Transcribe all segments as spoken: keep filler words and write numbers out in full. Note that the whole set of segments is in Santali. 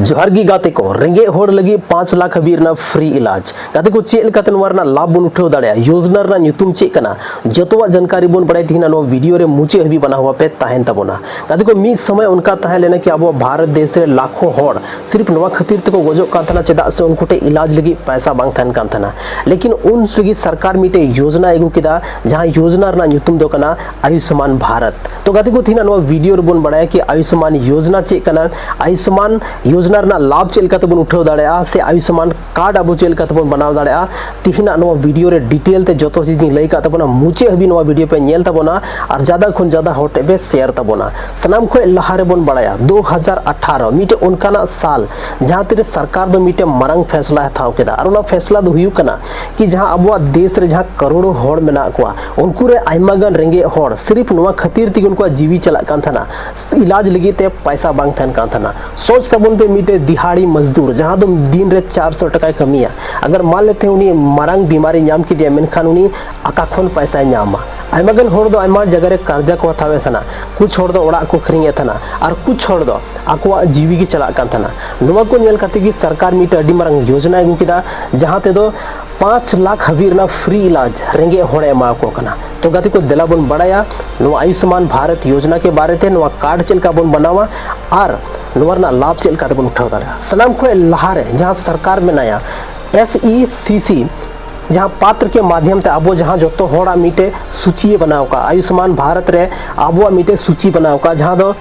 ᱡᱚᱦᱟᱨ ᱜᱮ ᱜᱟᱛᱮ ᱠᱚ, ᱨᱮᱸᱜᱮᱡ ᱦᱚᱲ ᱞᱟᱹᱜᱤᱫ ᱯᱟᱸᱪ ᱞᱟᱠᱷ ᱦᱟᱹᱵᱤᱡ ᱨᱮᱱᱟᱜ ᱯᱷᱨᱤ ᱤᱞᱟᱡᱽ᱾ ᱜᱟᱛᱮ ᱠᱚ, ᱪᱮᱫ ᱞᱮᱠᱟᱛᱮ ᱱᱚᱣᱟ ᱨᱮᱱᱟᱜ ᱞᱟᱵᱷ ᱵᱚᱱ ᱩᱴᱷᱟᱹᱣ ᱫᱟᱲᱮᱭᱟᱜᱼᱟ, ᱭᱳᱡᱽᱱᱟ ᱨᱮᱱᱟᱜ ᱧᱩᱛᱩᱢ ᱪᱮᱫ ᱠᱟᱱᱟ, ᱡᱚᱛᱚᱣᱟᱜ ᱡᱟᱱᱠᱟᱨᱤ ᱵᱚᱱ ᱵᱟᱲᱟᱭ ᱛᱮᱦᱮᱧ ᱱᱚᱣᱟ ᱵᱷᱤᱰᱤᱭᱳ ᱨᱮ ᱢᱩᱪᱟᱹᱫ ᱦᱟᱹᱵᱤᱡ ᱵᱟᱱᱟ ᱦᱚᱲ ᱯᱮ ᱛᱟᱦᱮᱱ ᱛᱟᱵᱚᱱᱟ᱾ ᱜᱟᱛᱮ ᱠᱚ, ᱢᱤᱫ ᱥᱚᱢᱚᱭ ᱚᱱᱠᱟ ᱛᱟᱦᱮᱸ ᱞᱮᱱᱟ ᱠᱤ ᱟᱵᱚ ᱵᱷᱟᱨᱚᱛ ᱫᱮᱥ ᱨᱮ ᱞᱟᱠᱷᱚ ᱦᱚᱲ ᱥᱤᱨᱯ ᱱᱚᱣᱟ ᱠᱷᱟᱹᱛᱤᱨ ᱛᱮᱠᱚ ᱜᱚᱡᱚᱜ ᱠᱟᱱ ᱛᱟᱦᱮᱱᱟ, ᱪᱮᱫᱟᱜ ᱥᱮ ᱩᱱᱠᱩ ᱴᱷᱮᱱ ᱤᱞᱟᱡᱽ ᱞᱟᱹᱜᱤᱫ ᱯᱟᱭᱥᱟ ᱵᱟᱝ ᱛᱟᱦᱮᱱ ᱠᱟᱱ ᱛᱟᱦᱮᱱᱟ᱾ ᱞᱮᱠᱤᱱ ᱩᱱ ᱨᱮᱜᱮ ᱥᱚᱨᱠᱟᱨ ᱢᱤᱫᱴᱮᱡ ᱭᱳᱡᱽᱱᱟ ᱟᱹᱜᱩ ᱠᱮᱫᱟ, ᱡᱟᱦᱟᱸ ᱭᱳᱡᱽᱱᱟ ᱨᱮᱱᱟᱜ ᱧᱩᱛᱩᱢ ᱫᱚ ᱠᱟᱱᱟ ᱟᱭᱩᱥᱢᱟᱱ ᱵᱷᱟᱨᱚᱛ᱾ ᱛᱚ ᱜᱟᱛᱮ ᱠᱚ, ᱛᱮᱦᱮᱧ ᱱᱚᱣᱟ ᱵᱷᱤᱰᱤᱭᱳ ᱨᱮᱵᱚᱱ ᱵᱟᱲᱟᱭᱟ ᱠᱤ ᱟᱭᱩᱥᱢᱟᱱ ᱭᱳᱡᱽᱱᱟ ᱪᱮᱫ ᱠᱟᱱᱟ, ᱟᱭᱩᱥᱢᱟᱱ ᱭᱳᱡᱽᱱᱟ ᱨᱮᱱᱟᱜ ᱞᱟᱵᱷ ᱪᱮᱫ ᱞᱮᱠᱟ ᱛᱮᱵᱚᱱ ᱩᱴᱷᱟᱹᱣ ᱫᱟᱲᱮᱭᱟᱜᱼᱟ, ᱥᱮ ᱟᱭᱩᱥᱢᱟᱱ ᱠᱟᱨᱰ ᱟᱵᱚ ᱪᱮᱫ ᱞᱮᱠᱟ ᱛᱮᱵᱚᱱ ᱵᱮᱱᱟᱣ ᱫᱟᱲᱮᱭᱟᱜᱼᱟ᱾ ᱛᱮᱦᱮᱧᱟᱜ ᱱᱚᱣᱟ ᱵᱷᱤᱰᱤᱭᱳ ᱨᱮ ᱰᱤᱴᱮᱞ ᱛᱮ ᱡᱚᱛᱚ ᱪᱤᱡᱽ ᱤᱧ ᱞᱟᱹᱭ ᱠᱟᱜ ᱛᱟᱵᱚᱱᱟ᱾ ᱢᱩᱪᱟᱹᱫ ᱦᱟᱹᱵᱤᱡ ᱱᱚᱣᱟ ᱵᱷᱤᱰᱤᱭᱳ ᱯᱮ ᱧᱮᱞ ᱛᱟᱵᱚᱱᱟ ᱟᱨ ᱡᱟᱫᱟ ᱠᱷᱚᱱ ᱡᱟᱫᱟ ᱦᱚᱲ ᱴᱷᱮᱱ ᱯᱮ ᱥᱮᱭᱟᱨ ᱛᱟᱵᱚᱱᱟ᱾ ᱥᱟᱱᱟᱢ ᱠᱷᱚᱱ ᱞᱟᱦᱟ ᱨᱮᱵᱚᱱ ᱵᱟᱲᱟᱭᱟ, ᱫᱩ ᱦᱟᱡᱟᱨ ᱟᱴᱷᱟᱨᱚ ᱢᱤᱫᱴᱮᱱ ᱚᱱᱠᱟᱱᱟᱜ ᱥᱟᱞ, ᱡᱟᱦᱟᱸ ᱛᱤᱨᱮ ᱥᱚᱨᱠᱟᱨ ᱫᱚ ᱢᱤᱫᱴᱮᱱ ᱢᱟᱨᱟᱝ ᱯᱷᱮᱥᱞᱟᱭ ᱦᱟᱛᱟᱣ ᱠᱮᱫᱟ᱾ ᱟᱨ ᱚᱱᱟ ᱯᱷᱮᱥᱞᱟ ᱫᱚ ᱦᱩᱭᱩᱜ ᱠᱟᱱᱟ ᱠᱤ ᱡᱟᱦᱟᱸ ᱟᱵᱚᱣᱟᱜ ᱫᱮᱥ ᱨᱮ ᱡᱟᱦᱟᱸ ᱠᱟᱨᱳᱲᱚ ᱦᱚᱲ ᱢᱮᱱᱟᱜ ᱠᱚᱣᱟ, ᱩᱱᱠᱩ ᱨᱮ ᱟᱭᱢᱟ ᱜᱟᱱ ᱨᱮᱸᱜᱮᱡ ᱦᱚᱲ ᱥᱤᱨᱤᱯ ᱱᱚᱣᱟ ᱠᱷᱟᱹᱛᱤᱨ ᱛᱮᱜᱮ ᱩᱱᱠᱩᱣᱟᱜ ᱡᱤᱣᱤ ᱪᱟᱞᱟᱜ ᱠᱟᱱ ᱛᱟᱦᱮᱱᱟ, ᱤᱞᱟᱡᱽ ᱞᱟᱹᱜᱤᱫ ᱛᱮ ᱯᱟᱭᱥᱟ ᱵᱟᱝ ᱛᱟᱦᱮᱱ ᱠᱟᱱ ᱛᱟᱦᱮᱱᱟ᱾ ᱥᱳᱪ ᱛᱟᱵᱚᱱ ᱯᱮ, ᱢᱤᱫᱴᱮᱡ ᱫᱤᱦᱟᱲᱤ ᱢᱟᱡᱽᱫᱩᱨ ᱡᱟᱦᱟᱸ ᱫᱚ ᱫᱤᱱ ᱨᱮ ᱪᱟᱨᱥᱚ ᱴᱟᱠᱟᱭ ᱠᱟᱹᱢᱤᱭᱟ, ᱟᱜᱟᱨ ᱢᱟᱱ ᱞᱮᱛᱮ ᱩᱱᱤ ᱢᱟᱨᱟᱝ ᱵᱤᱢᱟᱨᱤ ᱧᱟᱢ ᱠᱮᱫᱮᱭᱟ, ᱢᱮᱱᱠᱷᱟᱱ ᱩᱱᱤ ᱟᱠᱟ ᱠᱷᱚᱱ ᱯᱟᱭᱥᱟᱭ ᱧᱟᱢᱟ? ᱟᱭᱢᱟ ᱜᱟᱱ ᱦᱚᱲ ᱫᱚ ᱟᱭᱢᱟ ᱡᱟᱭᱜᱟ ᱨᱮ ᱠᱟᱨᱡᱟ ᱠᱚ ᱦᱟᱛᱟᱣᱮᱫ ᱛᱟᱦᱮᱱᱟ, ᱠᱩᱪ ᱦᱚᱲ ᱫᱚ ᱚᱲᱟᱜ ᱠᱚ ᱟᱹᱠᱷᱨᱤᱧᱮᱫ ᱛᱟᱦᱮᱱᱟ, ᱟᱨ ᱠᱩᱪ ᱦᱚᱲ ᱫᱚ ᱟᱠᱚᱣᱟᱜ ᱡᱤᱣᱤ ᱜᱮ ᱪᱟᱞᱟᱜ ᱠᱟᱱ ᱛᱟᱦᱮᱱᱟ᱾ ᱱᱚᱣᱟ ᱠᱚ ᱧᱮᱞ ᱠᱟᱛᱮ ᱜᱮ ᱥᱚᱨᱠᱟᱨ ᱢᱤᱫᱴᱮᱡ ᱟᱹᱰᱤ ᱢᱟᱨᱟᱝ ᱭᱳᱡᱽᱱᱟ ᱟᱹᱜᱩ ᱠᱮᱫᱟ, ᱡᱟᱦᱟᱸ ᱛᱮᱫᱚ ᱯᱟᱸᱪ ᱞᱟᱠᱷ ᱦᱟᱹᱵᱤᱡ ᱨᱮᱱᱟᱜ ᱯᱷᱨᱤ ᱤᱞᱟᱡᱽ ᱨᱮᱸᱜᱮᱡ ᱦᱚᱲᱮ ᱮᱢᱟ ᱠᱚ ᱠᱟᱱᱟ᱾ ᱛᱚ ᱜᱟᱛᱮ ᱠᱚ, ᱫᱮᱞᱟ ᱵᱚᱱ ᱵᱟᱲᱟᱭᱟ ᱱᱚᱣᱟ ᱟᱭᱩᱥᱢᱟᱱ ᱵᱷᱟᱨᱚᱛ ᱭᱳᱡᱽᱱᱟ ᱠᱮ ᱵᱟᱨᱮ ᱛᱮ, ᱱᱚᱣᱟ ᱠᱟᱨᱰ ᱪᱮᱫ ᱞᱮᱠᱟ ᱵᱚᱱ ᱵᱮᱱᱟᱣᱟ ᱟᱨ ᱱᱚᱣᱟ ᱨᱮᱱᱟᱜ ᱞᱟᱵᱷ ᱪᱮᱫ ᱞᱮᱠᱟ ᱛᱮᱵᱚᱱ ᱩᱴᱷᱟᱹᱣ ᱫᱟᱲᱮᱭᱟᱜᱼᱟ᱾ ᱥᱟᱱᱟᱢ ᱠᱷᱚᱱ ᱞᱟᱦᱟ ᱨᱮ ᱡᱟᱦᱟᱸ ᱥᱚᱨᱠᱟᱨ ᱢᱮᱱᱟᱭᱟ, ᱮᱥ ᱤ ᱥᱤ ᱥᱤ, ᱡᱟᱦᱟᱸ ᱯᱟᱛᱨ ᱠᱮ ᱢᱟᱫᱷᱭᱚᱢ ᱛᱮ ᱟᱵᱚ ᱡᱟᱦᱟᱸ ᱡᱚᱛᱚ ᱦᱚᱲᱟᱜ ᱢᱤᱫᱴᱮᱡ ᱥᱩᱪᱤᱭᱮ ᱵᱮᱱᱟᱣ ᱠᱟᱜᱼᱟ, ᱟᱭᱩᱥᱢᱟᱱ ᱵᱷᱟᱨᱚᱛ ᱨᱮ ᱟᱵᱚᱣᱟᱜ ᱢᱤᱫᱴᱮᱡ ᱥᱩᱪᱤ ᱵᱮᱱᱟᱣ ᱠᱟᱜᱼᱟ, ᱡᱟᱦᱟᱸ ᱫᱚ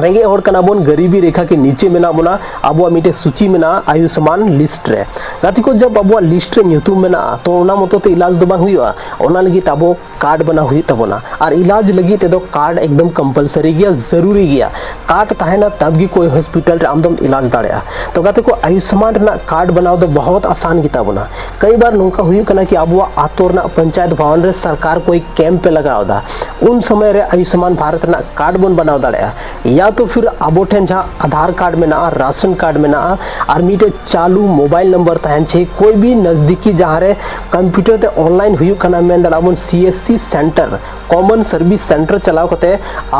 ᱨᱮᱸᱜᱮᱡ ᱦᱚᱲ ᱠᱟᱱᱟ ᱵᱚᱱ, ᱜᱟᱨᱤᱵᱤ ᱨᱮᱠᱷᱟ ᱠᱮ ᱱᱤᱪᱮ ᱢᱮᱱᱟᱜ ᱵᱚᱱᱟ, ᱟᱵᱚᱣᱟᱜ ᱢᱤᱫᱴᱮᱡ ᱥᱩᱪᱤ ᱢᱮᱱᱟᱜᱼᱟ ᱟᱭᱩᱥᱢᱟᱱ ᱞᱤᱥᱴ ᱨᱮ᱾ ᱜᱟᱛᱮ ᱠᱚ, ᱡᱟᱵ ᱟᱵᱚᱣᱟᱜ ᱞᱤᱥᱴ ᱨᱮ ᱧᱩᱛᱩᱢ ᱢᱮᱱᱟᱜᱼᱟ, ᱛᱚ ᱚᱱᱟ ᱢᱚᱛᱚ ᱛᱮ ᱤᱞᱟᱡᱽ ᱫᱚ ᱵᱟᱝ ᱦᱩᱭᱩᱜᱼᱟ᱾ ᱚᱱᱟ ᱞᱟᱹᱜᱤᱫ ᱛᱮ ᱟᱵᱚ ᱠᱟᱨᱰ ᱵᱮᱱᱟᱣ ᱦᱩᱭᱩᱜ ᱛᱟᱵᱚᱱᱟ᱾ ᱟᱨ ᱤᱞᱟᱡᱽ ᱞᱟᱹᱜᱤᱫ ᱛᱮᱫᱚ ᱠᱟᱨᱰ ᱮᱠᱫᱚᱢ ᱠᱚᱢᱯᱟᱞᱥᱟᱨᱤ ᱜᱮᱭᱟ, ᱡᱟᱹᱨᱩᱨᱤ ᱜᱮᱭᱟ᱾ ᱠᱟᱨᱰ ᱛᱟᱦᱮᱱᱟ ᱛᱟᱵ ᱜᱮ ᱠᱳᱭ ᱦᱚᱥᱯᱤᱴᱟᱞ ᱨᱮ ᱟᱢᱫᱚᱢ ᱤᱞᱟᱡᱽ ᱫᱟᱲᱮᱭᱟᱜᱼᱟ᱾ ᱛᱚ ᱜᱟᱛᱮ ᱠᱚ, ᱟᱭᱩᱥᱢᱟᱱ ᱨᱮᱱᱟᱜ ᱠᱟᱨᱰ ᱵᱮᱱᱟᱣ ᱫᱚ ᱵᱚᱦᱚᱛ ᱟᱥᱟᱱ ᱜᱮᱛᱟ ᱵᱚᱱᱟ᱾ ᱠᱟᱹᱭ ᱵᱟᱨ ᱱᱚᱝᱠᱟ ᱦᱩᱭᱩᱜ ᱠᱟᱱᱟ ᱠᱤ ᱟᱵᱚᱣᱟᱜ ᱟᱛᱳ ᱨᱮᱱᱟᱜ ᱯᱚᱧᱪᱟᱭᱮᱛ ᱵᱷᱚᱵᱚᱱ ᱨᱮ ᱥᱚᱨᱠᱟᱨ ᱠᱳᱭ ᱠᱮᱢᱯ ᱮ ᱞᱟᱜᱟᱣ ᱮᱫᱟ, ᱩᱱ ᱥᱚᱢᱚᱭ ᱨᱮ ᱟᱭᱩᱥᱢᱟᱱ ᱵᱷᱟᱨᱚᱛ ᱨᱮᱱᱟᱜ ᱠᱟᱨᱰ ᱵᱚᱱ ᱵᱮᱱᱟᱣ ᱫᱟᱲᱮᱭᱟᱜᱼᱟ᱾ या तो फिर ᱟᱵᱚ ᱴᱷᱮᱱ ᱡᱟᱦᱟᱸ ᱟᱫᱷᱟᱨ ᱠᱟᱨᱰ ᱢᱮᱱᱟᱜᱼᱟ, ᱨᱟᱥᱚᱱ ᱠᱟᱨᱰ ᱢᱮᱱᱟᱜᱼᱟ, ᱟᱨ ᱢᱤᱫᱴᱮᱡ ᱪᱟᱞᱩ ᱢᱳᱵᱟᱭᱤᱞ ᱱᱟᱢᱵᱟᱨ ᱛᱟᱦᱮᱱ ᱪᱟᱹᱦᱤ, ᱠᱳᱭ ᱵᱷᱤ ᱱᱟᱡᱫᱤᱠᱤ ᱡᱟᱦᱟᱸ ᱨᱮ ᱠᱚᱢᱯᱤᱭᱩᱴᱟᱨ ᱛᱮ ᱚᱱᱞᱟᱭᱤᱱ ᱦᱩᱭᱩᱜ ᱠᱟᱱᱟ, ᱢᱮᱱ ᱫᱟᱲᱮᱭᱟᱜᱼᱟ ᱵᱚᱱ C S C centre, common service centre ᱪᱟᱞᱟᱣ ᱠᱟᱛᱮ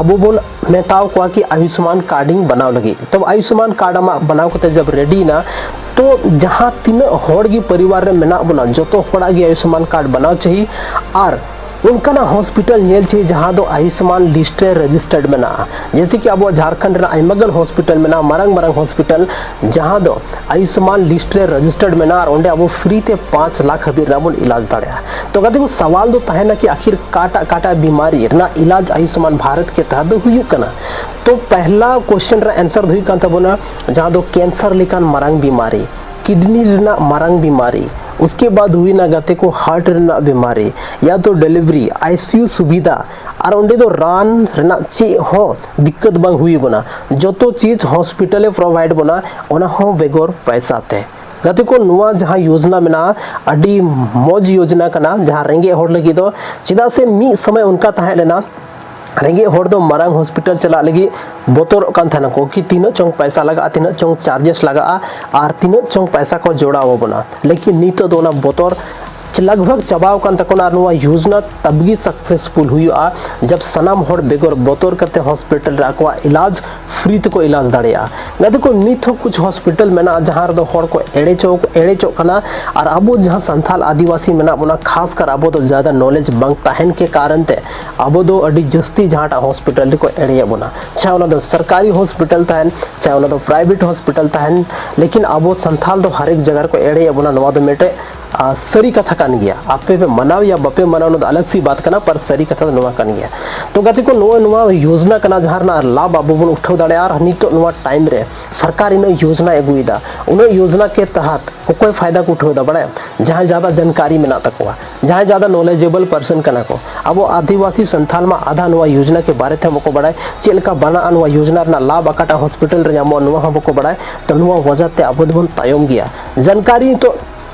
ᱟᱵᱚ ᱵᱚᱱ ᱢᱮᱛᱟᱣ ᱠᱚᱣᱟ ᱠᱤ ᱟᱭᱩᱥᱢᱟᱱ ᱠᱟᱨᱰ ᱤᱧ ᱵᱮᱱᱟᱣ ᱞᱟᱹᱜᱤᱫ᱾ ᱛᱚ ᱟᱭᱩᱥᱢᱟᱱ ᱠᱟᱨᱰ ᱟᱢᱟᱜ ᱵᱮᱱᱟᱣ ᱠᱟᱛᱮ ᱡᱟᱵ ᱨᱮᱰᱤᱭᱮᱱᱟ, ᱛᱚ ᱡᱟᱦᱟᱸ ᱛᱤᱱᱟᱹᱜ ᱦᱚᱲ ᱜᱮ ᱯᱚᱨᱤᱵᱟᱨ ᱨᱮ ᱢᱮᱱᱟᱜ ᱵᱚᱱᱟ, ᱡᱚᱛᱚ ᱦᱚᱲᱟᱜ ᱜᱮ ᱟᱭᱩᱥᱢᱟᱱ ᱠᱟᱨᱰ ᱵᱮᱱᱟᱣ ᱪᱟᱹᱦᱤ᱾ ᱟᱨ ᱚᱱᱠᱟᱱᱟᱜ ᱦᱚᱥᱯᱤᱴᱟᱞ ᱧᱮᱞ ᱪᱟᱹᱦᱤ ᱡᱟᱦᱟᱸ ᱫᱚ ᱟᱭᱩᱥᱢᱟᱱ ᱞᱤᱥᱴ ᱨᱮ ᱨᱮᱡᱤᱥᱴᱟᱨᱰ ᱢᱮᱱᱟᱜᱼᱟ᱾ ᱡᱮᱭᱥᱮ ᱠᱤ ᱟᱵᱚ ᱡᱷᱟᱲᱠᱷᱚᱸᱰ ᱨᱮᱱᱟᱜ ᱟᱭᱢᱟ ᱜᱟᱱ ᱦᱚᱥᱯᱤᱴᱟᱞ ᱢᱮᱱᱟᱜᱼᱟ, ᱢᱟᱨᱟᱝ ᱢᱟᱨᱟᱝ ᱦᱚᱥᱯᱤᱴᱟᱞ, ᱡᱟᱦᱟᱸ ᱫᱚ ᱟᱭᱩᱥᱢᱟᱱ ᱞᱤᱥᱴ ᱨᱮ ᱨᱮᱡᱤᱥᱴᱟᱨᱰ ᱢᱮᱱᱟᱜᱼᱟ ᱟᱨ ᱚᱸᱰᱮ ᱟᱵᱚ ᱯᱷᱨᱤ ᱛᱮ ᱯᱟᱸᱪ ᱞᱟᱠᱷ ᱦᱟᱹᱵᱤᱡ ᱨᱮᱱᱟᱜ ᱵᱚᱱ ᱤᱞᱟᱡᱽ ᱫᱟᱲᱮᱭᱟᱜᱼᱟ᱾ ᱛᱚ ᱜᱟᱛᱮ ᱠᱚ, ᱥᱟᱣᱟᱞ ᱫᱚ ᱛᱟᱦᱮᱱᱟ ᱠᱤ ᱟᱠᱷᱤᱨ ᱠᱟᱴᱟ ᱠᱟᱴᱟ ᱵᱤᱢᱟᱨᱤ ᱨᱮᱱᱟᱜ ᱤᱞᱟᱡᱽ ᱟᱭᱩᱥᱢᱟᱱ ᱵᱷᱟᱨᱚᱛ ᱠᱮ ᱛᱟᱦᱟᱛ ᱫᱚ ᱦᱩᱭᱩᱜ ᱠᱟᱱᱟ? ᱛᱚ ᱯᱮᱦᱞᱟ ᱠᱚᱥᱪᱮᱱ ᱨᱮᱱᱟᱜ ᱟᱱᱥᱟᱨ ᱫᱚ ᱦᱩᱭᱩᱜ ᱠᱟᱱ ᱛᱟᱵᱚᱱᱟ, ᱡᱟᱦᱟᱸ ᱫᱚ ᱠᱮᱱᱥᱟᱨ ᱞᱮᱠᱟᱱ ᱢᱟᱨᱟᱝ ᱵᱤᱢᱟᱨᱤ, ᱠᱤᱰᱱᱤ ᱨᱮᱱᱟᱜ ᱢᱟᱨᱟᱝ ᱵᱤᱢᱟᱨᱤ, ᱩᱥᱠᱮ ᱵᱟᱫ ᱦᱩᱭᱱᱟ ᱜᱟᱛᱮ ᱠᱚ ᱦᱟᱨᱴ ᱨᱮᱱᱟᱜ ᱵᱤᱢᱟᱨᱤ, ᱭᱟ ᱛᱚ ᱰᱮᱞᱤᱵᱷᱟᱨᱤ, ᱟᱭ ᱥᱤ ᱭᱩ ᱥᱩᱵᱤᱫᱷᱟ, ᱟᱨ ᱚᱸᱰᱮ ᱫᱚ ᱨᱟᱱ ᱨᱮᱱᱟᱜ ᱪᱮᱫ ᱦᱚᱸ ᱫᱤᱠᱠᱟᱛ ᱵᱟᱝ ᱦᱩᱭ ᱵᱚᱱᱟ, ᱡᱚᱛᱚ ᱪᱤᱡᱽ ᱦᱚᱥᱯᱤᱴᱟᱞ ᱮ ᱯᱨᱳᱵᱷᱟᱭᱤᱰ ᱵᱚᱱᱟ, ᱚᱱᱟ ᱦᱚᱸ ᱵᱮᱜᱚᱨ ᱯᱚᱭᱥᱟ ᱛᱮ᱾ ᱜᱟᱛᱮ ᱠᱚ, ᱱᱚᱣᱟ ᱡᱟᱦᱟᱸ ᱭᱳᱡᱽᱱᱟ ᱢᱮᱱᱟᱜᱼᱟ, ᱟᱹᱰᱤ ᱢᱚᱡᱽ ᱭᱳᱡᱽᱱᱟ ᱠᱟᱱᱟ ᱡᱟᱦᱟᱸ ᱨᱮᱸᱜᱮᱡ ᱦᱚᱲ ᱞᱟᱹᱜᱤᱫ ᱫᱚ᱾ ᱪᱮᱫᱟᱜ ᱥᱮ ᱢᱤᱫ ᱥᱚᱢᱚᱭ ᱚᱱᱠᱟ ᱛᱟᱦᱮᱸ ᱞᱮᱱᱟ, ᱨᱮᱸᱜᱮᱡ ᱦᱚᱲ ᱫᱚ ᱢᱟᱨᱟᱝ ᱦᱚᱥᱯᱤᱴᱟᱞ ᱪᱟᱞᱟᱜ ᱞᱟᱹᱜᱤᱫ ᱵᱚᱛᱚᱨᱚᱜ ᱠᱟᱱ ᱛᱟᱦᱮᱱᱟ ᱠᱚ ᱠᱤ ᱛᱤᱱᱟᱹᱜ ᱪᱚᱝ ᱯᱚᱭᱥᱟ ᱞᱟᱜᱟᱜᱼᱟ, ᱛᱤᱱᱟᱹᱜ ᱪᱚᱝ ᱪᱟᱨᱡᱮᱥ ᱞᱟᱜᱟᱜᱼᱟ, ᱟᱨ ᱛᱤᱱᱟᱹᱜ ᱪᱚᱝ ᱯᱚᱭᱥᱟ ᱠᱚ ᱡᱚᱲᱟᱣ ᱟᱵᱚᱱᱟ᱾ ᱞᱮᱠᱤᱱ ᱱᱤᱛᱚᱜ ᱫᱚ ᱚᱱᱟ ᱵᱚᱛᱚᱨ ᱞᱟᱜᱽ ᱵᱷᱟᱜᱽ ᱪᱟᱵᱟᱣ ᱟᱠᱟᱱ ᱛᱟᱠᱚᱣᱟ᱾ ᱟᱨ ᱱᱚᱣᱟ ᱭᱳᱡᱽᱱᱟ ᱛᱟᱵᱜᱤ ᱥᱟᱠᱥᱮᱥᱯᱷᱩᱞ ᱦᱩᱭᱩᱜᱼᱟ, ᱡᱟᱵ ᱥᱟᱱᱟᱢ ᱦᱚᱲ ᱵᱮᱜᱚᱨ ᱵᱚᱛᱚᱨ ᱠᱟᱛᱮ ᱦᱚᱥᱯᱤᱴᱟᱞ ᱨᱮ ᱟᱠᱚᱣᱟᱜ ᱤᱞᱟᱡᱽ ᱯᱷᱨᱤ ᱛᱮᱠᱚ ᱤᱞᱟᱡᱽ ᱫᱟᱲᱮᱭᱟᱜᱼᱟ᱾ ᱜᱟᱛᱮ ᱠᱚ, ᱱᱤᱛ ᱦᱚᱸ ᱠᱩᱪ ᱦᱚᱥᱯᱤᱴᱟᱞ ᱢᱮᱱᱟᱜᱼᱟ ᱡᱟᱦᱟᱸ ᱨᱮᱫᱚ ᱦᱚᱲ ᱠᱚ ᱮᱲᱮ ᱪᱚ-, ᱮᱲᱮ ᱪᱚᱜ ᱠᱟᱱᱟ᱾ ᱟᱨ ᱟᱵᱚ ᱡᱟᱦᱟᱸ ᱥᱟᱱᱛᱟᱞ ᱟᱹᱫᱤᱵᱟᱹᱥᱤ ᱢᱮᱱᱟᱜ ᱵᱚᱱᱟ, ᱠᱷᱟᱥ ᱠᱟᱨ ᱟᱵᱚ ᱫᱚ ᱡᱟᱫᱟ ᱱᱚᱞᱮᱡᱽ ᱵᱟᱝ ᱛᱟᱦᱮᱱ ᱠᱮ ᱠᱟᱨᱚᱱ ᱛᱮ ᱟᱵᱚ ᱫᱚ ᱟᱹᱰᱤ ᱡᱟᱹᱥᱛᱤ ᱡᱟᱦᱟᱸᱴᱟᱜ ᱦᱚᱥᱯᱤᱴᱟᱞ ᱨᱮᱠᱚ ᱮᱲᱮᱭᱮᱫ ᱵᱚᱱᱟ, ᱪᱟᱦᱮ ᱚᱱᱟ ᱫᱚ ᱥᱚᱨᱠᱟᱨᱤ ᱦᱚᱥᱯᱤᱴᱟᱞ ᱛᱟᱦᱮᱱ, ᱪᱟᱦᱮ ᱚᱱᱟ ᱫᱚ ᱯᱨᱟᱭᱵᱷᱮᱴ ᱦᱚᱥᱯᱤᱴᱟᱞ ᱛᱟᱦᱮᱱ, ᱞᱮᱠᱤᱱ ᱟᱵᱚ ᱥᱟᱱᱛᱟᱞ ᱫᱚ ᱦᱟᱨᱮᱠ ᱡᱟᱭᱜᱟ ᱨᱮᱠᱚ ᱮᱲᱮᱭᱮᱫ ᱵᱚᱱᱟ᱾ ᱱᱚᱣᱟ ᱫᱚ ᱢᱤᱫᱴᱮᱡ ᱟᱨ ᱥᱟᱹᱨᱤ ᱠᱟᱛᱷᱟ ᱠᱟᱱ ᱜᱮᱭᱟ᱾ ᱟᱯᱮ ᱯᱮ ᱢᱟᱱᱟᱣ ᱭᱟ ᱵᱟᱯᱮ ᱢᱟᱱᱟᱣ, ᱚᱱᱟ ᱫᱚ ᱟᱞᱟᱜᱽ ᱥᱤ ᱵᱟᱛ ᱠᱟᱱᱟ, ᱯᱟᱨ ᱥᱟᱹᱨᱤ ᱠᱟᱛᱷᱟ ᱫᱚ ᱱᱚᱣᱟ ᱠᱟᱱ ᱜᱮᱭᱟ᱾ ᱛᱚ ᱜᱟᱛᱮ ᱠᱚ, ᱱᱚᱜᱼᱚᱭ ᱱᱚᱣᱟ ᱭᱳᱡᱽᱱᱟ ᱠᱟᱱᱟ ᱡᱟᱦᱟᱸ ᱨᱮᱱᱟᱜ ᱞᱟᱵᱷ ᱟᱵᱚ ᱵᱚᱱ ᱩᱴᱷᱟᱹᱣ ᱫᱟᱲᱮᱭᱟᱜᱼᱟ᱾ ᱟᱨ ᱱᱤᱛᱚᱜ ᱱᱚᱣᱟ ᱴᱟᱭᱤᱢ ᱨᱮ ᱥᱚᱨᱠᱟᱨ ᱤᱱᱟᱹᱜ ᱭᱳᱡᱽᱱᱟ ᱟᱹᱜᱩᱭᱮᱫᱟ, ᱩᱱᱟᱹᱜ ᱭᱳᱡᱽᱱᱟ ᱠᱮ ᱛᱟᱦᱟᱛ ᱚᱠᱚᱭ ᱯᱷᱟᱭᱫᱟ ᱠᱚ ᱩᱴᱷᱟᱹᱣ ᱮᱫᱟ ᱵᱟᱲᱟᱭᱟᱢ? ᱡᱟᱦᱟᱸᱭ ᱡᱟᱫᱟ ᱡᱟᱱᱠᱟᱨᱤ ᱢᱮᱱᱟᱜ ᱛᱟᱠᱚᱣᱟ, ᱡᱟᱦᱟᱸᱭ ᱡᱟᱫᱟ ᱱᱚᱞᱮᱡᱮᱵᱚᱞ ᱯᱟᱨᱥᱚᱱ ᱠᱟᱱᱟ ᱠᱚ᱾ ᱟᱵᱚ ᱟᱹᱫᱤᱵᱟᱹᱥᱤ ᱥᱟᱱᱛᱷᱟᱞ ᱢᱟ ᱟᱫᱷᱟ ᱱᱚᱣᱟ ᱭᱳᱡᱽᱱᱟ ᱠᱮ ᱵᱟᱨᱮ ᱛᱮ ᱦᱚᱸ ᱵᱟᱠᱚ ᱵᱟᱲᱟᱭ, ᱪᱮᱫ ᱞᱮᱠᱟ ᱵᱟᱱᱟᱜᱼᱟ ᱱᱚᱣᱟ ᱭᱳᱡᱽᱱᱟ ᱨᱮᱱᱟᱜ ᱞᱟᱵᱷ, ᱚᱠᱟᱴᱟᱜ ᱦᱚᱥᱯᱤᱴᱟᱞ ᱨᱮ ᱧᱟᱢᱚᱜᱼᱟ, ᱱᱚᱣᱟ ᱦᱚᱸ ᱵᱟᱠᱚ ᱵᱟᱲᱟᱭ᱾ ᱛᱚ ᱱᱚᱣᱟ ᱣᱟᱡᱟ ᱛᱮ ᱟᱵᱚ ᱫᱚᱵᱚᱱ ᱛᱟᱭᱚᱢ ᱜᱮᱭᱟ᱾ ᱡᱟᱱᱠᱟᱨᱤ ᱱᱤᱛᱚᱜ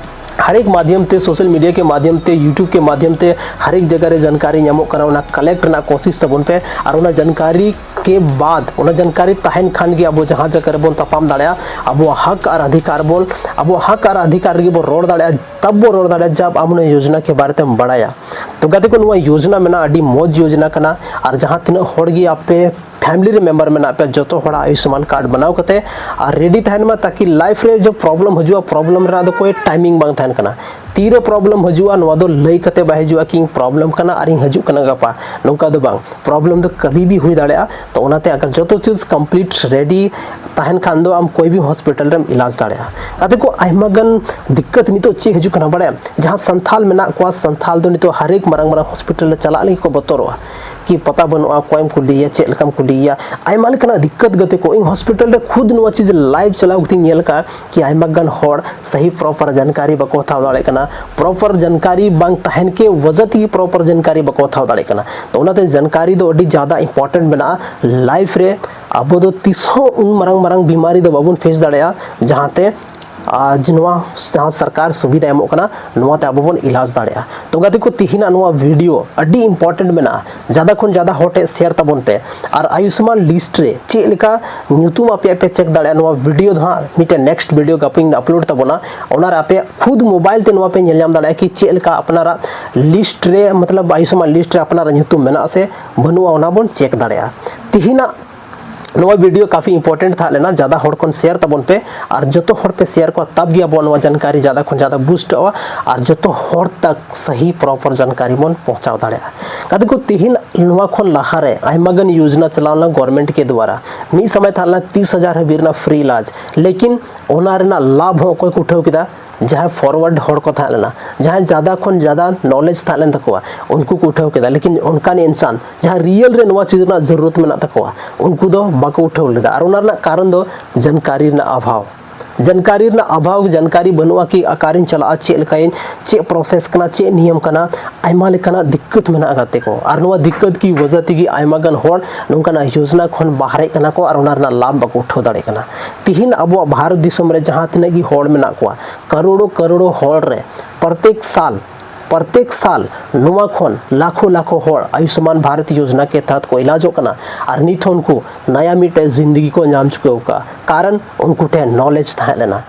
ᱦᱟᱨᱮᱠ ᱢᱟᱫᱷᱭᱚᱢ ᱛᱮ, ᱥᱳᱥᱟᱞ ᱢᱤᱰᱤᱭᱟ ᱠᱮ ᱢᱟᱫᱷᱭᱚᱢ ᱛᱮ, ᱭᱩᱴᱩᱵᱽ ᱠᱮ ᱢᱟᱫᱷᱭᱚᱢ ᱛᱮ ᱦᱟᱨᱮᱠ ᱡᱟᱭᱜᱟ ᱨᱮ ᱡᱟᱱᱠᱟᱨᱤ ᱧᱟᱢᱚᱜ ᱠᱟᱱᱟ, ᱚᱱᱟ ᱠᱟᱞᱮᱠᱴ ᱨᱮᱱᱟᱜ ᱠᱳᱥᱤᱥ ᱛᱟᱵᱚᱱ ᱯᱮ᱾ ᱟᱨ ᱚᱱᱟ ᱡᱟᱱᱠᱟᱨᱤ ᱠᱮ ᱵᱟᱫ ᱚᱱᱟ ᱡᱟᱱᱠᱟᱨᱤ ᱛᱟᱦᱮᱱ ᱠᱷᱟᱱ ᱜᱮ ᱟᱵᱚ ᱡᱟᱦᱟᱸ ᱡᱟᱭᱜᱟ ᱨᱮᱵᱚᱱ ᱛᱟᱯᱟᱢ ᱫᱟᱲᱮᱭᱟᱜᱼᱟ, ᱟᱵᱚᱣᱟᱜ ᱦᱚᱠ ᱟᱨ ᱚᱫᱷᱤᱠᱟᱨ ᱵᱚᱱ, ᱟᱵᱚᱣᱟᱜ ᱦᱚᱠ ᱟᱨ ᱚᱫᱷᱤᱠᱟᱨ ᱨᱮᱜᱮ ᱵᱚᱱ ᱨᱚᱲ ᱫᱟᱲᱮᱭᱟᱜᱼᱟ, ᱛᱟᱵ ᱵᱚᱱ ᱨᱚᱲ ᱫᱟᱲᱮᱭᱟᱜᱼᱟ, ᱡᱟᱵ ᱟᱢ ᱚᱱᱟ ᱭᱳᱡᱽᱱᱟ ᱠᱮ ᱵᱟᱨᱮ ᱛᱮᱢ ᱵᱟᱲᱟᱭᱟ᱾ ᱛᱚ ᱜᱟᱛᱮ ᱠᱚ, ᱱᱚᱣᱟ ᱭᱳᱡᱽᱱᱟ ᱢᱮᱱᱟᱜᱼᱟ, ᱟᱹᱰᱤ ᱢᱚᱡᱽ ᱭᱳᱡᱽᱱᱟ ᱠᱟᱱᱟ᱾ ᱟᱨ ᱡᱟᱦᱟᱸ ᱛᱤᱱᱟᱹᱜ ᱦᱚᱲ ᱜᱮ ᱟᱯᱮ ᱯᱷᱮᱢᱤᱞᱤ ᱨᱮ ᱢᱮᱢᱵᱟᱨ ᱢᱮᱱᱟᱜ ᱯᱮᱭᱟ, ᱡᱚᱛᱚ ᱦᱚᱲᱟᱜ ᱟᱭᱩᱥᱢᱟᱱ ᱠᱟᱨᱰ ᱵᱮᱱᱟᱣ ᱠᱟᱛᱮ ᱟᱨ ᱨᱮᱰᱤ ᱛᱟᱦᱮᱱ ᱢᱟ, ᱛᱟᱠᱤ ᱞᱟᱭᱤᱯᱷ ᱨᱮ ᱡᱚ ᱯᱨᱚᱵᱞᱮᱢ ᱦᱤᱡᱩᱜᱼᱟ, ᱯᱨᱚᱵᱞᱮᱢ ᱨᱮᱱᱟᱜ ᱫᱚ ᱠᱳᱭ ᱴᱟᱭᱢᱤᱝ ᱵᱟᱝ ᱛᱟᱦᱮᱱ ᱠᱟᱱᱟ᱾ ᱛᱤᱨᱮ ᱯᱨᱚᱵᱞᱮᱢ ᱦᱤᱡᱩᱜᱼᱟ, ᱱᱚᱣᱟ ᱫᱚ ᱞᱟᱹᱭ ᱠᱟᱛᱮ ᱵᱟᱭ ᱦᱤᱡᱩᱜᱼᱟ ᱠᱤ ᱤᱧ ᱯᱨᱚᱵᱞᱮᱢ ᱠᱟᱱᱟ ᱟᱨ ᱤᱧ ᱦᱤᱡᱩᱜ ᱠᱟᱱᱟ ᱜᱟᱯᱟ, ᱱᱚᱝᱠᱟ ᱫᱚ ᱵᱟᱝ᱾ ᱯᱨᱚᱵᱞᱮᱢ ᱫᱚ ᱠᱟᱵᱷᱤ ᱵᱷᱤ ᱦᱩᱭ ᱫᱟᱲᱮᱭᱟᱜᱼᱟ᱾ ᱛᱚ ᱚᱱᱟᱛᱮ ᱟᱜᱟᱨ ᱡᱚᱛᱚ ᱪᱤᱡᱽ ᱠᱚᱢᱯᱞᱤᱴ ᱨᱮᱰᱤ ᱛᱟᱦᱮᱱ ᱠᱷᱟᱱ ᱫᱚ ᱟᱢ ᱠᱳᱭ ᱵᱷᱤ ᱦᱚᱥᱯᱤᱴᱟᱞ ᱨᱮᱢ ᱤᱞᱟᱡᱽ ᱫᱟᱲᱮᱭᱟᱜᱼᱟ᱾ ᱜᱟᱛᱮ ᱠᱚ, ᱟᱭᱢᱟ ᱜᱟᱱ ᱫᱤᱠᱠᱟᱛ ᱱᱤᱛᱚᱜ ᱪᱮᱫ ᱦᱤᱡᱩᱜ ᱠᱟᱱᱟ ᱵᱟᱲᱟᱭᱟᱢ? ᱡᱟᱦᱟᱸ ᱥᱟᱱᱛᱷᱟᱞ ᱢᱮᱱᱟᱜ ᱠᱚᱣᱟ, ᱥᱟᱱᱛᱷᱟᱞ ᱫᱚ ᱱᱤᱛᱚᱜ ᱦᱟᱨᱮᱠ ᱢᱟᱨᱟᱝ ᱢᱟᱨᱟᱝ ᱦᱚᱥᱯᱤᱴᱟᱞ ᱨᱮ ᱪᱟᱞᱟᱜ ᱞᱟᱹᱜᱤᱫ ᱠᱚ ᱵᱚᱛᱚᱨᱚᱜᱼᱟ ᱠᱤ ᱯᱟᱛᱟ ᱵᱟᱹᱱᱩᱜᱼᱟ, ᱚᱠᱚᱭᱮᱢ ᱠᱩᱞᱤᱭᱮᱭᱟ, ᱪᱮᱫ ᱞᱮᱠᱟᱢ ᱠᱩᱞᱤᱭᱮᱭᱟ, ᱟᱭᱢᱟ ᱞᱮᱠᱟᱱᱟᱜ ᱫᱤᱠᱠᱟᱛ᱾ ᱜᱟᱛᱮ ᱠᱚ, ᱤᱧ ᱦᱚᱥᱯᱤᱴᱟᱞ ᱨᱮ ᱠᱷᱩᱫ ᱱᱚᱣᱟ ᱪᱤᱡᱽ ᱞᱟᱭᱤᱵᱷ ᱪᱟᱞᱟᱣ ᱠᱟᱛᱮᱧ ᱧᱮᱞ ᱠᱟᱜᱼᱟ ᱠᱤ ᱟᱭᱢᱟ ᱜᱟᱱ ᱦᱚᱲ ᱥᱟᱦᱤ ᱯᱨᱚᱯᱟᱨ ᱡᱟᱱᱠᱟᱨᱤ ᱵᱟᱠᱚ ᱦᱟᱛᱟᱣ ᱫᱟᱲᱮᱭᱟᱜ ᱠᱟᱱᱟ᱾ ᱯᱨᱚᱯᱟᱨ ᱡᱟᱱᱠᱟᱨᱤ ᱵᱟᱝ ᱛᱟᱦᱮᱱ ᱠᱮ ᱣᱟᱡᱟ ᱛᱮᱜᱮ ᱯᱨᱚᱯᱟᱨ ᱡᱟᱱᱠᱟᱨᱤ ᱵᱟᱠᱚ ᱦᱟᱛᱟᱣ ᱫᱟᱲᱮᱭᱟᱜ ᱠᱟᱱᱟ᱾ ᱛᱚ ᱚᱱᱟᱛᱮ ᱡᱟᱱᱠᱟᱨᱤ ᱫᱚ ᱟᱹᱰᱤ ᱡᱟᱫᱟ ᱤᱢᱯᱚᱨᱴᱮᱱᱴ ᱢᱮᱱᱟᱜᱼᱟ ᱞᱟᱭᱤᱯᱷ ᱨᱮ᱾ ᱟᱵᱚ ᱫᱚ ᱛᱤᱥ ᱦᱚᱸ ᱩᱱ ᱢᱟᱨᱟᱝ ᱢᱟᱨᱟᱝ ᱵᱤᱢᱟᱨᱤ ᱫᱚ ᱵᱟᱵᱚᱱ ᱯᱷᱮᱥ ᱫᱟᱲᱮᱭᱟᱜᱼᱟ ᱡᱟᱦᱟᱸᱛᱮ ᱟᱨ ᱡᱮ ᱱᱚᱣᱟ ᱡᱟᱦᱟᱸ ᱥᱚᱨᱠᱟᱨ ᱥᱩᱵᱤᱫᱷᱟ ᱮᱢᱚᱜ ᱠᱟᱱᱟ, ᱱᱚᱣᱟ ᱛᱮ ᱟᱵᱚ ᱵᱚᱱ ᱤᱞᱟᱡᱽ ᱫᱟᱲᱮᱭᱟᱜᱼᱟ᱾ ᱛᱚ ᱜᱟᱛᱮ ᱠᱚ, ᱛᱤᱦᱤᱧᱟᱜ ᱱᱚᱣᱟ ᱵᱷᱤᱰᱤᱭᱳ ᱟᱹᱰᱤ ᱤᱢᱯᱚᱨᱴᱮᱱᱴ ᱢᱮᱱᱟᱜᱼᱟ, ᱡᱟᱫᱟ ᱠᱷᱚᱱ ᱡᱟᱫᱟ ᱦᱚᱲ ᱴᱷᱮᱱ ᱥᱮᱭᱟᱨ ᱛᱟᱵᱚᱱ ᱯᱮ᱾ ᱟᱨ ᱟᱭᱩᱥᱢᱟᱱ ᱞᱤᱥᱴ ᱨᱮ ᱪᱮᱫ ᱞᱮᱠᱟ ᱧᱩᱛᱩᱢ ᱟᱯᱮᱭᱟᱜ ᱯᱮ ᱪᱮᱠ ᱫᱟᱲᱮᱭᱟᱜᱼᱟ, ᱱᱚᱣᱟ ᱵᱷᱤᱰᱤᱭᱳ ᱫᱚ ᱦᱟᱸᱜ ᱢᱤᱫᱴᱮᱱ ᱱᱮᱠᱥᱴ ᱵᱷᱤᱰᱤᱭᱳ ᱜᱟᱯᱟᱧ ᱟᱯᱞᱳᱰ ᱛᱟᱵᱚᱱᱟ, ᱚᱱᱟ ᱨᱮ ᱟᱯᱮ ᱠᱷᱩᱫ ᱢᱳᱵᱟᱭᱤᱞ ᱛᱮ ᱱᱚᱣᱟ ᱯᱮ ᱧᱮᱞ ᱧᱟᱢ ᱫᱟᱲᱮᱭᱟᱜᱼᱟ ᱠᱤ ᱪᱮᱫ ᱞᱮᱠᱟ ᱟᱯᱱᱟᱨᱟᱜ ᱞᱤᱥᱴ ᱨᱮ, ᱢᱚᱛᱞᱚᱵ ᱟᱭᱩᱥᱢᱟᱱ ᱞᱤᱥᱴ ᱨᱮ ᱟᱯᱱᱟᱨᱟᱜ ᱧᱩᱛᱩᱢ ᱢᱮᱱᱟᱜᱼᱟ ᱥᱮ ᱵᱟᱹᱱᱩᱜᱼᱟ, ᱚᱱᱟ ᱵᱚᱱ ᱪᱮᱠ ᱫᱟᱲᱮᱭᱟᱜᱼᱟ᱾ ᱛᱤᱦᱤᱧᱟᱜ ᱱᱚᱣᱟ ᱵᱷᱤᱰᱤᱭᱳ ᱠᱟᱯᱷᱤ ᱤᱢᱯᱚᱨᱴᱮᱱᱴ ᱛᱟᱦᱮᱸ ᱞᱮᱱᱟ, ᱡᱟᱫᱟ ᱦᱚᱲ ᱠᱷᱚᱱ ᱥᱮᱭᱟᱨ ᱛᱟᱵᱚᱱ ᱯᱮ᱾ ᱟᱨ ᱡᱚᱛᱚ ᱦᱚᱲ ᱯᱮ ᱥᱮᱭᱟᱨ ᱠᱚᱣᱟ, ᱛᱟᱵ ᱜᱮ ᱟᱵᱚᱣᱟᱜ ᱱᱚᱣᱟ ᱡᱟᱱᱠᱟᱨᱤ ᱡᱟᱫᱟ ᱠᱷᱚᱱ ᱡᱟᱫᱟ ᱵᱩᱥᱴᱚᱜᱼᱟ ᱟᱨ ᱡᱚᱛᱚ ᱦᱚᱲ ᱛᱟᱠ ᱥᱟᱦᱤ ᱯᱨᱚᱯᱟᱨ ᱡᱟᱱᱠᱟᱨᱤ ᱵᱚᱱ ᱯᱚᱦᱪᱟᱣ ᱫᱟᱲᱮᱭᱟᱜᱼᱟ᱾ ᱜᱟᱛᱮ ᱠᱚ, ᱛᱤᱦᱤᱧ ᱱᱚᱣᱟ ᱠᱷᱚᱱ ᱞᱟᱦᱟᱨᱮ ᱟᱭᱢᱟ ᱜᱟᱱ ᱭᱳᱡᱽᱱᱟ ᱪᱟᱞᱟᱣ ᱞᱮᱱᱟ ᱜᱚᱨᱢᱮᱱᱴ ᱠᱮ ᱫᱣᱟᱨᱟ᱾ ᱢᱤᱫ ᱥᱚᱢᱚᱭ ᱛᱟᱦᱮᱸ ᱞᱮᱱᱟ ᱛᱤᱥ ᱦᱟᱡᱟᱨ ᱦᱟᱹᱵᱤᱡ ᱨᱮᱱᱟᱜ ᱯᱷᱨᱤ ᱤᱞᱟᱡᱽ, ᱞᱮᱠᱤᱱ ᱚᱱᱟ ᱨᱮᱱᱟᱜ ᱞᱟᱵᱷ ᱦᱚᱸ ᱚᱠᱚᱭ ᱠᱚ ᱩᱴᱷᱟᱹᱣ ᱠᱮᱫᱟ? ᱡᱟᱦᱟᱸᱭ ᱯᱷᱚᱨᱣᱟᱨᱰ ᱦᱚᱲ ᱠᱚ ᱛᱟᱦᱮᱸ ᱞᱮᱱᱟ, ᱡᱟᱦᱟᱸᱭ ᱡᱟᱫᱟ ᱠᱷᱚᱱ ᱡᱟᱫᱟ ᱱᱚᱞᱮᱡᱽ ᱛᱟᱦᱮᱸ ᱞᱮᱱ ᱛᱟᱠᱚᱣᱟ, ᱩᱱᱠᱩ ᱠᱚ ᱩᱴᱷᱟᱹᱣ ᱠᱮᱫᱟ᱾ ᱞᱮᱠᱤᱱ ᱚᱱᱠᱟᱱ ᱤᱱᱥᱟᱱ ᱡᱟᱦᱟᱸ ᱨᱤᱭᱮᱞ ᱨᱮ ᱱᱚᱣᱟ ᱪᱤᱡᱽ ᱨᱮᱱᱟᱜ ᱡᱟᱹᱨᱩᱨᱚᱛ ᱢᱮᱱᱟᱜ ᱛᱟᱠᱚᱣᱟ, ᱩᱱᱠᱩ ᱫᱚ ᱵᱟᱠᱚ ᱩᱴᱷᱟᱹᱣ ᱞᱮᱫᱟ᱾ ᱟᱨ ᱚᱱᱟ ᱨᱮᱱᱟᱜ ᱠᱟᱨᱚᱱ ᱫᱚ ᱡᱟᱱᱠᱟᱨᱤ ᱨᱮᱱᱟᱜ ᱚᱵᱷᱟᱵᱽ᱾ ᱡᱟᱱᱠᱟᱨᱤ ᱨᱮᱱᱟᱜ ᱚᱵᱷᱟᱵᱽ, ᱡᱟᱱᱠᱟᱨᱤ ᱵᱟᱹᱱᱩᱜᱼᱟ ᱠᱤ ᱚᱠᱟᱨᱤᱧ ᱪᱟᱞᱟᱜᱼᱟ, ᱪᱮᱫ ᱞᱮᱠᱟᱭᱟᱹᱧ, ᱪᱮᱫ ᱯᱨᱚᱥᱮᱥ ᱠᱟᱱᱟ, ᱪᱮᱫ ᱱᱤᱭᱚᱢ ᱠᱟᱱᱟ, ᱟᱭᱢᱟ ᱞᱮᱠᱟᱱᱟᱜ ᱫᱤᱠᱠᱟᱹᱛ ᱢᱮᱱᱟᱜᱼᱟ ᱜᱟᱛᱮ ᱠᱚ᱾ ᱟᱨ ᱱᱚᱣᱟ ᱫᱤᱠᱠᱟᱹᱛ ᱠᱤ ᱣᱟᱡᱟ ᱛᱮᱜᱮ ᱟᱭᱢᱟ ᱜᱟᱱ ᱦᱚᱲ ᱱᱚᱝᱠᱟᱱᱟᱜ ᱭᱳᱡᱽᱱᱟ ᱠᱷᱚᱱ ᱵᱟᱦᱨᱮᱜ ᱠᱟᱱᱟ ᱠᱚ ᱟᱨ ᱚᱱᱟ ᱨᱮᱱᱟᱜ ᱞᱟᱵᱷ ᱵᱟᱠᱚ ᱩᱴᱷᱟᱹᱣ ᱫᱟᱲᱮᱭᱟᱜ ᱠᱟᱱᱟ᱾ ᱛᱤᱦᱤᱧ ᱟᱵᱚᱣᱟᱜ ᱵᱷᱟᱨᱚᱛ ᱫᱤᱥᱚᱢ ᱨᱮ ᱡᱟᱦᱟᱸ ᱛᱤᱱᱟᱹᱜ ᱜᱮ ᱦᱚᱲ ᱢᱮᱱᱟᱜ ᱠᱚᱣᱟ, ᱠᱟᱨᱳᱲᱚ ᱠᱟᱨᱳᱲᱚ ᱦᱚᱲ ᱨᱮ ᱯᱨᱚᱛᱮᱠ ᱥᱟᱞ ᱯᱨᱚᱛᱮᱠ ᱥᱟᱞ ᱱᱚᱣᱟ ᱠᱷᱚᱱ ᱞᱟᱠᱷᱚ ᱞᱟᱠᱷᱚ ᱦᱚᱲ ᱟᱭᱩᱥᱢᱟᱱ ᱵᱷᱟᱨᱚᱛ ᱭᱳᱡᱽᱱᱟ ᱠᱮ ᱛᱟᱦᱟᱛ ᱠᱚ ᱮᱞᱟᱡᱚᱜ ᱠᱟᱱᱟ ᱟᱨ ᱱᱤᱛ ᱦᱚᱸ ᱩᱱᱠᱩ ᱱᱟᱭᱟ ᱢᱤᱫᱴᱮᱡ ᱡᱤᱱᱫᱮᱜᱤ ᱠᱚ ᱧᱟᱢ ᱪᱩᱠᱟᱹᱣ ᱟᱠᱟᱫᱼᱟ᱾ ᱠᱟᱨᱚᱱ ᱩᱱᱠᱩ ᱴᱷᱮᱱ ᱱᱚᱞᱮᱡᱽ ᱛᱟᱦᱮᱸ ᱞᱮᱱᱟ,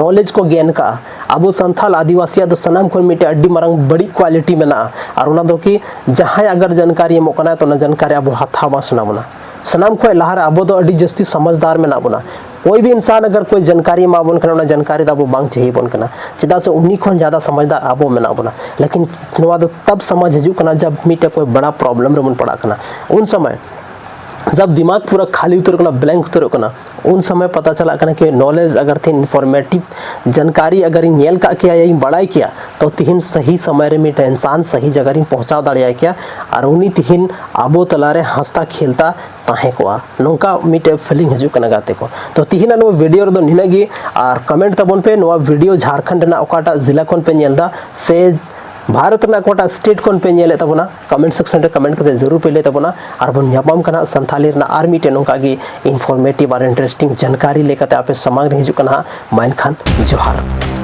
ᱱᱚᱞᱮᱡᱽ ᱠᱚ ᱜᱮᱱ ᱠᱟᱜᱼᱟ᱾ ᱟᱵᱚ ᱥᱟᱱᱛᱟᱲ ᱟᱹᱫᱤᱵᱟᱹᱥᱤᱭᱟᱜ ᱫᱚ ᱥᱟᱱᱟᱢ ᱠᱷᱚᱱ ᱢᱤᱫᱴᱮᱡ ᱟᱹᱰᱤ ᱢᱟᱨᱟᱝ ᱵᱟᱹᱲᱤᱡ ᱠᱣᱟᱞᱤᱴᱤ ᱢᱮᱱᱟᱜᱼᱟ, ᱟᱨ ᱚᱱᱟ ᱫᱚ ᱠᱤ ᱡᱟᱦᱟᱸᱭ ᱟᱜᱟᱨ ᱡᱟᱱᱠᱟᱨᱤ ᱮᱢᱚᱜ ᱠᱟᱱᱟᱭ ᱛᱚ ᱚᱱᱟ ᱡᱟᱱᱠᱟᱨᱤ ᱟᱵᱚ ᱦᱟᱛᱟᱣ ᱵᱟᱝ ᱥᱟᱱᱟ ᱵᱚᱱᱟ᱾ ᱥᱟᱱᱟᱢ ᱠᱷᱚᱱ ᱞᱟᱦᱟᱨᱮ ᱟᱵᱚ ᱫᱚ ᱟᱹᱰᱤ ᱡᱟᱹᱥᱛᱤ ᱥᱚᱢᱟᱡᱽᱫᱟᱨ ᱢᱮᱱᱟᱜ ᱵᱚᱱᱟ᱾ ᱠᱚᱭ ᱵᱷᱤ ᱤᱱᱥᱟᱱ ᱟᱜᱟᱨ ᱠᱚᱭ ᱡᱟᱱᱠᱟᱨᱤ ᱮᱢᱟ ᱵᱚᱱ ᱠᱟᱱᱟ, ᱚᱱᱟ ᱡᱟᱱᱠᱟᱨᱤ ᱫᱚ ᱟᱵᱚ ᱵᱟᱝ ᱪᱟᱹᱦᱤ ᱵᱚᱱ ᱠᱟᱱᱟ, ᱪᱮᱫᱟᱜ ᱥᱮ ᱩᱱᱤ ᱠᱷᱚᱱ ᱡᱟᱫᱟ ᱥᱚᱢᱟᱡᱽᱫᱟᱨ ᱟᱵᱚ ᱢᱮᱱᱟᱜ ᱵᱚᱱᱟ᱾ ᱞᱮᱠᱤᱱ ᱱᱚᱣᱟ ᱫᱚ ᱛᱟᱵ ᱥᱚᱢᱟᱡᱽ ᱦᱤᱡᱩᱜ ᱠᱟᱱᱟ ᱡᱟᱵ ᱢᱤᱫᱴᱮᱡ ᱠᱚᱭ ᱵᱟᱲᱟ ᱯᱨᱚᱵᱞᱮᱢ ᱨᱮᱵᱚᱱ ᱯᱟᱲᱟᱜ ᱠᱟᱱᱟ᱾ ᱩᱱ ᱥᱚᱢᱚᱭ ᱡᱟᱵ ᱫᱤᱢᱟᱜᱽ ᱯᱩᱨᱟᱹ ᱠᱷᱟᱹᱞᱤ ᱩᱛᱟᱹᱨᱚᱜ ᱠᱟᱱᱟ, ᱵᱞᱮᱝᱠ ᱩᱛᱟᱹᱨᱚᱜ ᱠᱟᱱᱟ, ᱩᱱ ᱥᱚᱢᱚᱭ ᱯᱟᱛᱟ ᱪᱟᱞᱟᱜ ᱠᱟᱱᱟ ᱠᱤ ᱱᱚᱞᱮᱡᱽ ᱟᱜᱟᱨ ᱛᱤᱦᱤᱧ ᱤᱱᱯᱷᱚᱨᱢᱮᱴᱤᱵᱷ ᱡᱟᱱᱠᱟᱨᱤ ᱟᱜᱟᱨ ᱤᱧ ᱧᱮᱞ ᱠᱟᱜ ᱠᱮᱭᱟ ᱭᱟ ᱤᱧ ᱵᱟᱲᱟᱭ ᱠᱮᱭᱟ, ᱛᱚ ᱛᱤᱦᱤᱧ ᱥᱟᱹᱦᱤ ᱥᱚᱢᱚᱭ ᱨᱮ ᱢᱤᱫᱴᱮᱱ ᱤᱱᱥᱟᱱ ᱥᱟᱹᱦᱤ ᱡᱟᱭᱜᱟ ᱨᱤᱧ ᱯᱚᱦᱪᱟᱣ ᱫᱟᱲᱮᱭᱟᱭ ᱠᱮᱭᱟ ᱟᱨ ᱩᱱᱤ ᱛᱤᱦᱤᱧ ᱟᱵᱚ ᱛᱟᱞᱟᱨᱮ ᱦᱟᱸᱥᱛᱟ ᱠᱷᱮᱞᱛᱟ ᱛᱟᱦᱮᱸ ᱠᱚᱜᱼᱟ᱾ ᱱᱚᱝᱠᱟ ᱢᱤᱫᱴᱮᱡ ᱯᱷᱤᱞᱤᱝ ᱦᱤᱡᱩᱜ ᱠᱟᱱᱟ ᱜᱟᱛᱮ ᱠᱚ᱾ ᱛᱚ ᱛᱤᱦᱤᱧᱟᱜ ᱱᱚᱣᱟ ᱵᱷᱤᱰᱤᱭᱳ ᱨᱮᱫᱚ ᱱᱤᱱᱟᱹᱜ ᱜᱮ, ᱟᱨ ᱠᱚᱢᱮᱱᱴ ᱛᱟᱵᱚᱱ ᱯᱮ ᱱᱚᱣᱟ ᱵᱷᱤᱰᱤᱭᱳ ᱡᱷᱟᱲᱠᱷᱚᱸᱰ ᱨᱮᱱᱟᱜ ᱚᱠᱟᱴᱟᱜ ᱡᱮᱞᱟ ᱠᱷᱚᱱ ᱯᱮ ᱧᱮᱞ ᱮᱫᱟ ᱥᱮ ᱵᱷᱟᱨᱚᱛ ᱨᱮᱱᱟᱜ ᱚᱠᱟᱴᱟᱜ ᱥᱴᱮᱴ ᱠᱷᱚᱱ ᱯᱮ ᱧᱮᱞᱮᱫ ᱛᱟᱵᱚᱱᱟ, ᱠᱚᱢᱮᱱᱴ ᱥᱮᱠᱥᱚᱱ ᱨᱮ ᱠᱚᱢᱮᱱᱴ ᱠᱟᱛᱮ ᱡᱟᱹᱨᱩᱲ ᱯᱮ ᱞᱟᱹᱭ ᱛᱟᱵᱚᱱᱟ᱾ ᱟᱨ ᱵᱚᱱ ᱧᱟᱯᱟᱢ ᱠᱟᱱᱟ ᱥᱟᱱᱛᱷᱟᱞᱤ ᱨᱮᱱᱟᱜ ᱟᱨ ᱢᱤᱫᱴᱮᱱ ᱱᱚᱝᱠᱟ ᱜᱮ ᱤᱱᱯᱷᱚᱨᱢᱮᱴᱤᱵᱷ ᱟᱨ ᱤᱱᱴᱟᱨᱮᱥᱴᱤᱝ ᱡᱟᱱᱠᱟᱨᱤ ᱞᱮᱠᱟᱛᱮ ᱟᱯᱮ ᱥᱟᱢᱟᱝ ᱨᱮ ᱦᱤᱡᱩᱜ ᱠᱟᱱᱟ ᱦᱟᱸᱜ᱾ ᱢᱟ ᱮᱱᱠᱷᱟᱱ ᱡᱚᱦᱟᱨ᱾